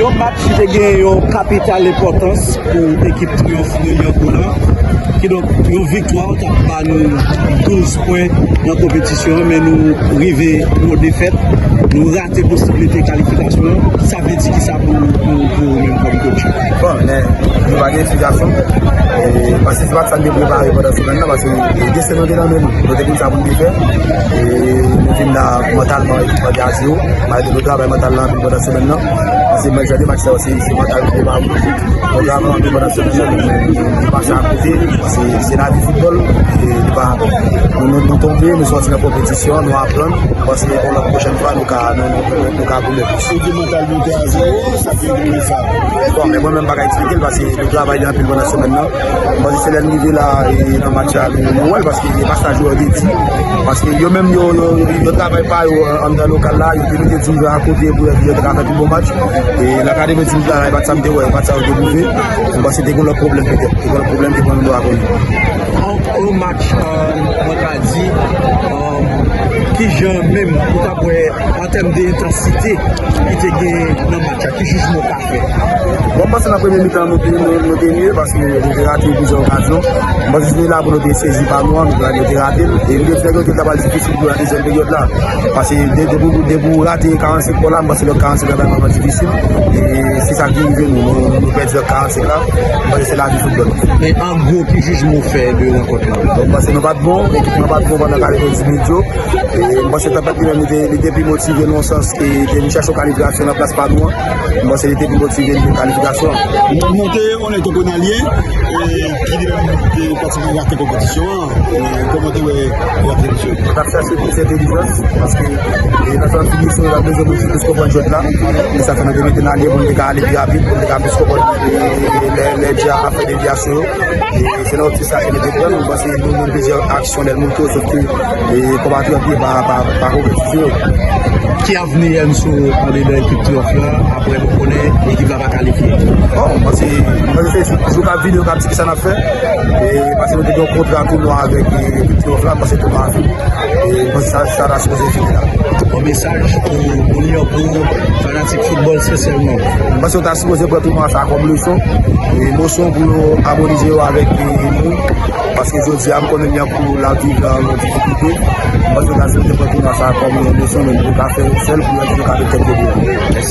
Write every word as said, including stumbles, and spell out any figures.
Yon match ki te gen yon kapital enpòtans pou ekip Triyonf Lilyanpo lan. Kidonk, yon viktwa t ap ba nou douz pwen nan konpetisyon an, men nou rive pran yon defèt. Nou rate posiblite kalifikasyon an. Sa vle di kisa pou, pou, pou ou menm kòm coach? Bon, men, nou pa gen eksplikasyon. E, paske se pa sa n te prepare pandan semèn nan, paske e, de semèn te nan men nou. Nou te konn sa pou n te fè. E, nou vin la mantalman, ekip lan te a zewo. Malgre nou travay mantal lan anpil pandan semèn nan. Paske menm jan de match sa yo, se, se mantal ki te ba nou. Nou travay anpil pandan semèn nan, nou, nou, nou pase akote. Se, se lavi foutbòl. E, nou pa, nou, nou, nou tonbe, nou sòti nan konpetisyon, nou aprann. Paske pou lòt pwochèn fwa, nou ka, nou, nou, nou, nou ka goumen plis. Ou di mantal nou te a zewo, sa ki eksplik sa? Bon, men mwen menm pa ka eksplike l, paske nou travay li anpil pandan semèn nan. M panse se lè n rive la, e, nan match la, nou, nou wè l, paske e pa sa jwè yo te di. Paske yo menm, yo, yo, yo travay pa yo an-, anndan lokal la, yo te mete dirijan akote pou yo, yo te ka fè pi bon match. E lakademi di m travay, pa t sa m te wè, pa t sa yo te pwouve. M panse te gen lòt pwoblèm petèt. Te gen lòt pwoblèm ke mwen menm m pa konnen. Yon, yon match, e, mwen ka di, e, ki jan menm ou t ap wè an tèm de entansite ki te gen nan match la, ki jijman w ka fè? Bon, m panse nan premye mitan, nou te, nou, nou te mye paske nou te rate plizyè okazyon. M panse se la pou nou te sezi pa nou an, nou te, nou te rate l. E nou te fè konnen l ta pral difisil pou nan dezyèm peryòd la. Paske de, depi, depi w rate karannsenk pwen la, m panse lòt karannsenk la pral vrèman difisil. E se sa ki rive nou, nou, nou pèdi lòt karannsenk la. M panse se lavi foutbòl. Men an gwo, ki jijman w fè de rankont lan? Bon, m panse nou pa t bon, ekip lan pa t bon pandan katrevenndis minit yo. E m panse tanpèt li menm, li te, li te pi motive nan yon sans ke te vin chèche yon kalifikasyon nan plas pa nou an. M panse li te pi motive li pou kalifikasyon an. Nou te onèt, nou konn alye, e ki li menm te pratike rate konpetisyon an. E kòman te wè rate misye? Nou t ap chèche plis entèlijans, paske e nan sa finisyon, yo t ap bezwen pou jwe plis konprann jwèt la. E sa fè nou te mete n alye pou nou te ka ale pi rapid, pou nou te ka plis konprann e lè, lè dja ap fè devyasyon yo. E se nan optik sa ke nou te pran, nou panse nou, nou plizyè aksyon lè l moute, sòf ke e konpatriyòt li pa, pa, pa konkretize yo. Ki avni Enso andedan ekip Triyonf la, apre nou konnen ekip la pa kalifye? Bon, m panse, m panse se jou k ap vini yo k ap di kisa n ap fè. E paske nou te gen yon kontra tounwa avèk e, ekip Triyonf la, m panse tounwa a fini. E m panse sa, sa ta sipoze fini la. Yon mesaj pou, pou Lyon, pou fanatik foutbòl, sensèman. M panse yo ta sipoze pran tounwa sa kòm leson. E leson pou yo amonize yo avèk e, nou. Paske jodi a, m konnen Lyon pou l ap viv nan yon difikilte. M panse yo ta sipoze pran tounwa sa kòm yon leson, men yo ka fè sèl pou yo ka met tèt yo deyò. Mèsi.